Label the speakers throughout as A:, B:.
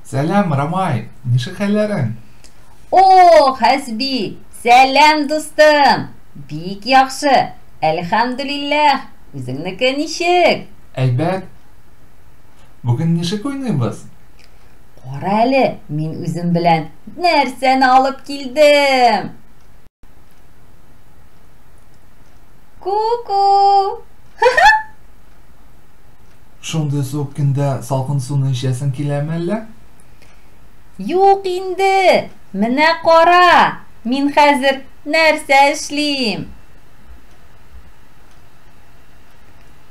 A: Сәлам, Рамай! Ничек хәлләрең?
B: О, Хәсби! Сәлам, дустым! Бик яхшы! Әлхәмдүлилләһ! Үзеңнеке ничек?
A: Әйбәт. Бүген ничек уйныйбыз?
B: Кара әле, мин үзем белән нәрсәне алып килдем? Ку-ку!
A: Шундый суык көндә салкын суны эчәсең киләме әллә?
B: Юк инде! Менә кара, мин хәзер нәрсә эшлим?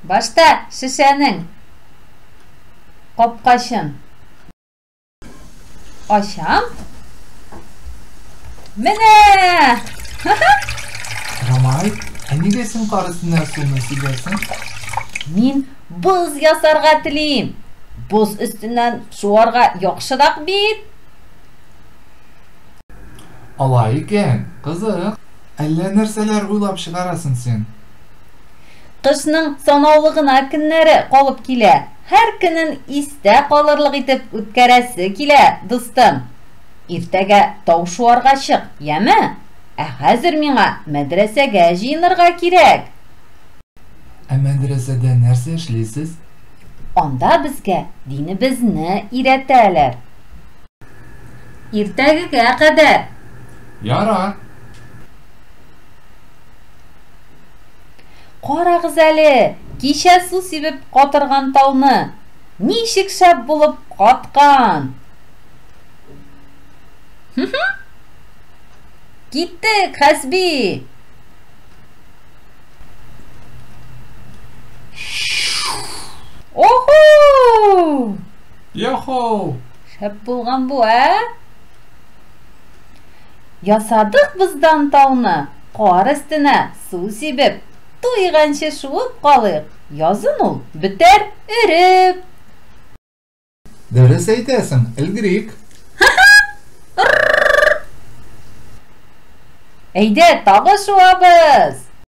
B: Башта шешәнең капкачын ачам. Менә!
A: Рамай, ә нигә син кар өстенә суны сибәсең?
B: Мин боз ясарга телим. Боз өстеннән шуарга яхшырак бит.
A: Алай икән, кызык. Әллә нәрсәләр уйлап чыгарасың син.
B: Кышның санаулы гына көннәре калып килә. Һәр көнен истә калырлык итеп үткәрәсе килә, дустым. Иртәгә тау шуарга чык, яме? Ә хәзер миңа мәдрәсәгә җыенырга кирәк.
A: Ә мәдрәсәдә нәрсә эшлисез?
B: Анда безгә динебезне өйрәтәләр. Иртәгегә кадәр.
A: Ярар.
B: Карагыз әле, кичә су сибеп катырган тауны. Ничек шәп булып каткан! Киттек, Хәсби! Охо!
A: Яхо!
B: Шәп булган бу, ә? Ясадык боздан тауны, кар өстенә су сибеп, туйганчы шуып калыйк. Язын ул бетәр эреп.
A: Дөрес әйтәсең, өлгерик.
B: Әйдә, тагы шуабыз.